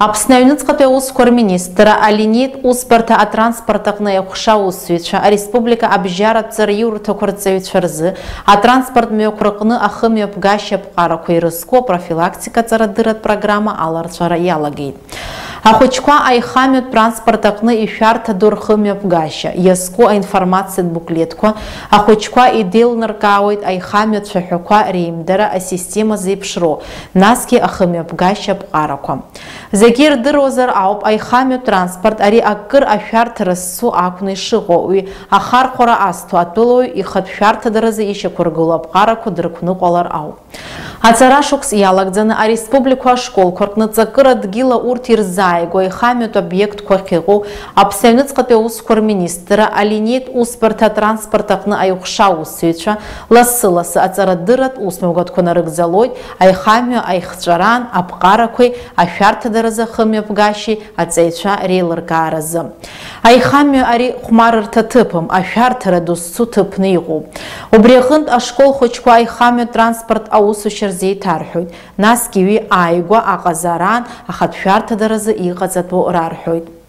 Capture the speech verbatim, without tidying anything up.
Аԥсны аҩныҵҟатәи аусқәа рминистрра алинеитә усбарҭа атранспорт аҟны аиҟәша аусзуҩцәа, ареспублика абжьаратә ҵараиурҭақәа рҵаҩцәа рзы атранспорт мҩақәа рҟны ахымҩаԥгашьа аԥҟарақәа ирызку апрофилактика ҵарадырратә программа аларҵәара иалагеит. Ахәыҷқәа аихамҩатә транспорт аҟны ишәарҭадоу рхымҩаԥгашьа иазку аинформациатә буклетқәа ахәыҷқәа идеилнаркаауеит аихамҩатә цәаҳәақәа реимдара асистема зеиԥшроу, насгьы ахымҩаԥгашьа аԥҟарақәа. Зегьы ирдыруазар ауп, аихамҩатә транспорт ари акыр ашәарҭара зцу акәны ишыҟоу, уи ахархәара азҭо атәылауаҩ ихатә шәарҭадаразы ишьақәыргылоу аԥҟарақәа дырықәныҟәалар ауп. Аҵара шықәс иалагӡаны ареспубликақәа ашколқәа рҟны ҵакыра дгьыла урҭ ирзааигәоу аихамҩатә обиектқәа ахьыҟоу Аԥсны аҩныҵҟатәи аусқәа рминистрра алинеитә усбарҭа атранспорт аҟны аиҟәша аусзуҩцәа лассы-лассы аҵарадырратә усмҩаԥгатәқәа нарыгӡалоит, аихамҩа аихҵәараан аԥҟарақәеи ашәарҭадаразы ахымҩаԥгашьеи аҵаҩцәа реилыркааразы. Аихамҩа ари хәмарырҭа ҭыԥым, ашәарҭара ду зцу ҭыԥны иҟоуп. Убри аҟынтә ашкол хәыҷқәа аихамҩа транспорт аусушьа рзеиҭарҳәоит, насгьы уи ааигәа аҟазаараан ахатә шәарҭадаразы иҟаҵатәу рарҳәоит.